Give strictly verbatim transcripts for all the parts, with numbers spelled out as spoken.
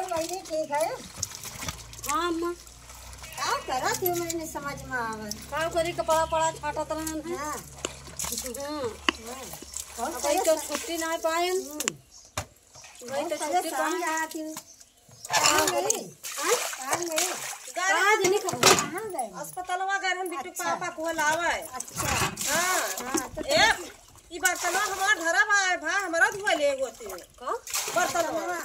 बहिनी ठीक है? हाँ अम्मा। का करत हो, मैं नहीं समझ में आवत। का करी, कपड़ा पड़ा छाटत रहन है। हाँ। हाँ। हाँ। बहुत अब भाई तो परेशान। छुट्टी ना पाए। हम्म। भाई तो बहुत छुट्टी परेशान पाए। रहत हो। कहाँ गई? हाँ? कहाँ गई? काज नहीं खबर। कहाँ गई? अस्पतालवा गए हम बिट्टू अच्छा। पापा को लावे। अच्छा। हाँ। हाँ, तो ए, ई बर्तनवा हमार धरा बा, भा हमरा धोए ले होते। का? बर्तनवा। बर्तनवा।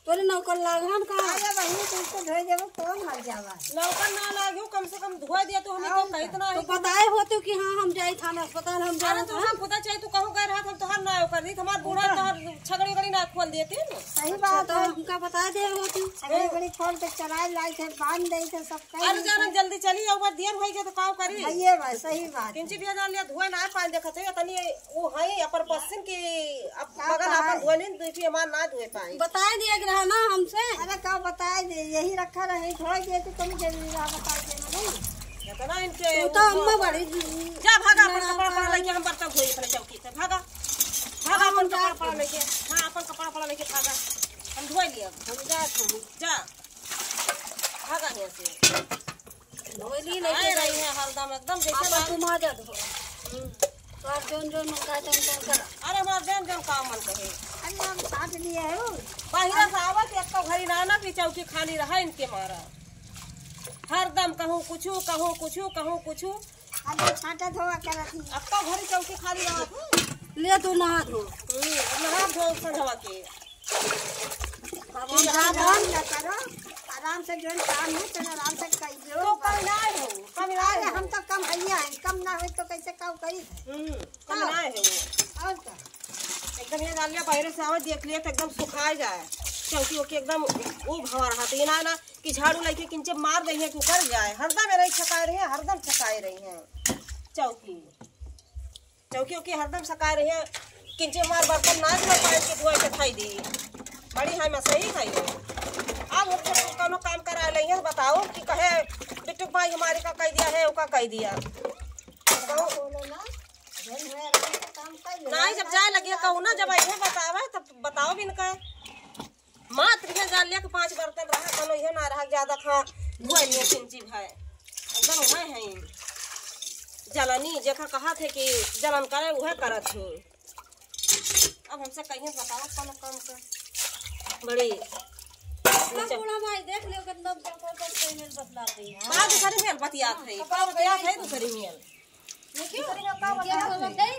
तोरे नौकर लागन का? अरे बहिनी, तू तो धोए देबो, कौन मर जावा? नौकर ना लागू, कम से कम धोए दिया तू, हमें और तो का? इतना तो ही बताए होते कि हाँ, हम जाई थाना अस्पताल, हम अरे जाई तू थाना। हम खुदा चाहे तू कहूँ गए रहत, हम तोहर ना ओकर दी, हमार बूढ़ा ओकर। तोहर छगड़ी गड़ी ना खोल देती न। सही अच्छा, बात तो है। हमका बता दे होते। छगड़ी गड़ी खोल के चलाए लाई थे, बांध दे थे, सब कर अरे दे जाना थे। जल्दी चली, एक बार देर होई गया तो काव करी? भैये बा, सही बात। किंची भी जान लिया, धोए ना पाए देखत है, तनी वो है अपर पश्चिम की अब का बगल कहा अपन है? धोए नहीं, दूसरी हमार ना धोए पाए। बताए दिए के रहा ना हमसे। अरे का बताए दे, यही रखा रहे, धोए दिए तो कम जरूरी रहा बताए दे ना। इतना इनके तू तो अम्मा बड़ी जा भागा, अपन लड़ाका कपड़ा पड़ा है। लेके हम बर्तन धोई अपने चौकी से, भागा। भागा हम अपन कपड़ा जात पड़ा हई। लेके, हाँ, अपन कपड़ा पड़ा लेके भागा। हम धोए लिया। हम जात हई। जा। भागा यहाँ से। धोली नहीं आए के रही है हरदम एकदम जैसे आपन बात। तुम आ जा धो। हम्म। तोहर जौन जौन मन कहे तौन तौन कर। अरे हमार जौन जौन काम मन कहे। अरे हम साथ लिए हो। बाहिरा से आवत एक तो घड़ी ना ना कि चौकी खाली रहा इनके मारा। हरदम कहूँ कुछू, कहूँ कुछू, कहूँ कुछू। अब ये छांटा धोआ के रखी। अब तो घड़ी चौकी खाली रहत है। ले तू नहा धो। हम्म, नहा धो संझवा के। अब हम ये आराम आराम न करो, आराम से जौन काम है, तौन आराम से कइयो। तो कम ना हो, कम ना अरे, हो। हम तो कम हइया हैं, कम ना होई तो कैसे काम करी? हम्म, कम हाँ। ना हो। और का? एकदम ये डाल लिया, बाहर से आवे, देख लिया तो एकदम सुखाए जाए, क्योंकि ओके एकदम वो भवा रहा। तो ये ना, ना कि झाड़ू लेके किंचे मार दे है कि उतर जाए, हरदम रही छकाए रही है, हरदम छकाए रही है चौकी। चौकी ओकी हरदम सकाए रही है, किंचे हमार बर्तन ना धो पाए के धोए के खाई दी। बड़ी है, मैं सही खाई है। अब हम सब कौनो काम करा ले हैं, बताओ कि कहे बिट्टू भाई हमारे का कह दिया है, ओका कह दिया। बताओ। बोलो ना, जौन है, आराम से काम कर लो। नहीं, जब जाए लगे कहूँ ना, जब अइहे बतावे, तब बताओ भी इनका। मात्र के जान लिया कि पाँच बर्तन रहा, कनो इहे ना रहा, ज्यादा खा धोए लिए किंची भाई। एकदम उहे हैं। जलनी, जेका कहा थे कि जलन करे, उहे करत हो। अब हमसे कहिए बताओ, कौन काम का? बड़ी सब बूढ़ा माई देख लियो, कितना बड़का बड़का मेल बतलात है। आज सरी मेल बतियात है। कब बतियात है दूसरी मेल? देखियो, क्या बोलत है?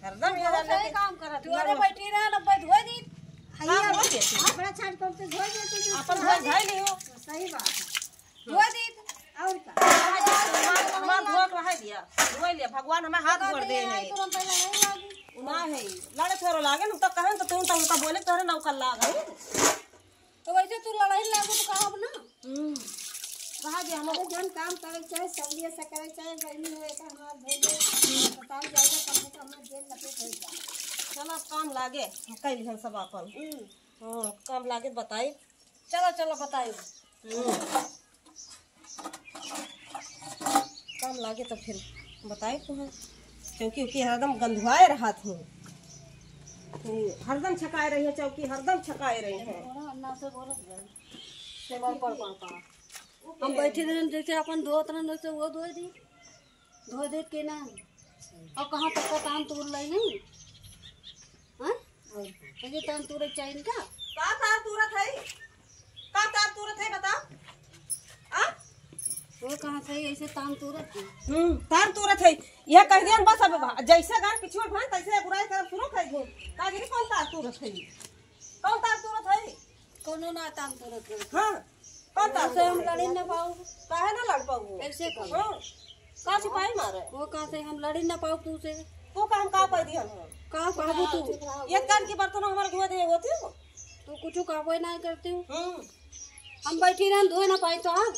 हरदम ये तू रहले सही के काम करत, तू अरे बैठी रह, अब धोए दी। हाँ, धोए देती। अपना छाट कर तो धोए देती तू। अपन धोए धाई लियो। सही बात है। धोए दी। और का? हमार, हमार धोए के रहे दिया। धोए लिया, भगवान हमें हाथ तो गोड़ दे नहीं है। आई, तुरंत पहले नहीं लागी। ना है, लड़े थोड़ा लागे न, तो कहें तो तुम तो उनका बोले तोहरे नौकर लाग है। तो वैसे तू लड़ाई लागो तो का अब ना? हम्म। रहा जे हम अरे जौन काम करे के चाहे, सब लिए से करे के चाहे, गर्मी हो, एक हमार धो दे, अस्पताल जाएगा, कम से कम हमार जेल लपेट हो जाए। चलो, अब काम लागे, हम कह लिहन सब आपन। हम्म। हाँ, काम लागे बताई। चलो, चलो, बताई। हम्म। काम लागे तो फिर बताई तो है, क्योंकि ओके हरदम गंधुआए रहत हूँ। हम्म, हरदम छकाए रही है चौकी, हरदम छकाए रही है। थोड़ा अन्ना से बोलत जाए। पड़, पड़, पड़, पड़। हम बैठे रहन, जैसे अपन धोत रहन, वैसे वो धोए दी। धोए देत के ना। और कहाँ तक का तान तूर लाई नहीं? हाँ? और का? ये तान तूरे चाहिए का? का तान तूरत है? का तान तूरत है, बताओ? आ? वो कहाँ से ऐसे तान तूरत है? हम्म, तान तूरत है। यह कह दिया बस, अब जैसे गान पिछुआर भाई, तैसे बुराई करब शुरू कर दे। का गिरी कौन तान तूरत है? कौन तार तूरत है? कौनो ना तान तूरत है। हाँ, कौन तार तूरत है? हम लड़ी ना पाऊ। काहे ना लड़ पाऊ? कैसे करी? हाँ। का छिपाई मारे? वो कहाँ से हम लड़ी ना पाऊ तू से? तू का हम का कह दिया हम? का कहबू तू? ये कान की बर्तन हमारे धोए दे होती हो? तू कुछ कहबो ना करती हूँ। हम्म। हम बैठी रहन धोए ना पाई तो हाँ?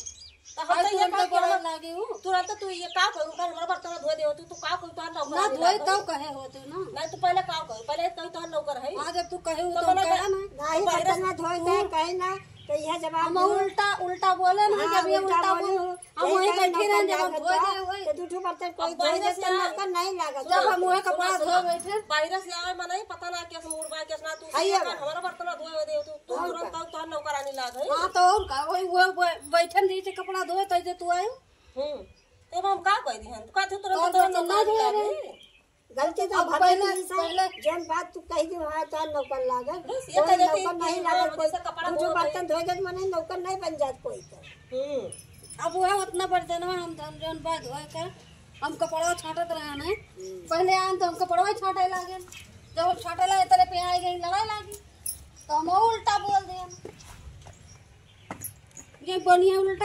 तो हम आज तो ये तुरंत का बोलल किया? लागी हूँ। तुरंत तू ये का करू? कल हमारा बर्तन धोए दे होती, तू का करू? तो ना धोए तो कहे होते ना। नहीं, तू पहले का करू? पहले कही तो नौकर है। हाँ, जब तू कहे हो तो तो हम मना कहा कर। ना। नहीं, तू पहले बर्तन ना धोए तो कहे ना। यह जवाब हम दियो। उल्टा, उल्टा बोले ना, हाँ, जब ये उल्टा उल्टा बोले, बोले, हम यही वहीं कहे बैठे नौकर रहे, जब हम लागत धोए बा, गए हुए। तो दू ठो बर्तन कोई अब धोए बाहर जात से ना, नौकर नहीं लागत। जब हम वहीं कपड़ा धोए बैठे। बाहर से आवे मनई, पता ना केस मूड़ बा, केस ना, तू आइए से बा। हमारा बर्तन धोए दे, तू, तू और तुरंत का? तू, तोहर नौकरानी लाग है। हाँ, तो और का, वही वो बै-, बैठन दी से कपड़ा धोए, तैसे तू आयो। हम्म। तब हम का कह दी हन? का तू तुरंत तोहर तोहर बर्तन ना नौकरानी धोए लाग रहे। है? गलती तो अब भले पहले, ही से, पहले जौन बात तू कह दी, वहाँ तो नौकर लागल। बस ये कोई कह देती नौकर कि नहीं हाँ, लागल, कोई जैसे कपड़ा तू जो धोए बर्तन धोए जात, मने नौकर नहीं बन जात कोई तो। हम्म। अब वह उतना बर्तनवा हम, हम जौन बा धोए का, हम कपड़वा छाटत रहे ना। हम्म। पहले आन तो हम कपड़वा छाटे लागे, जब हम छाटे लागे, तेरे पे आ गई लड़ाई लागी, तो हम उल्टा बोल दे। ये बढ़िया उल्टा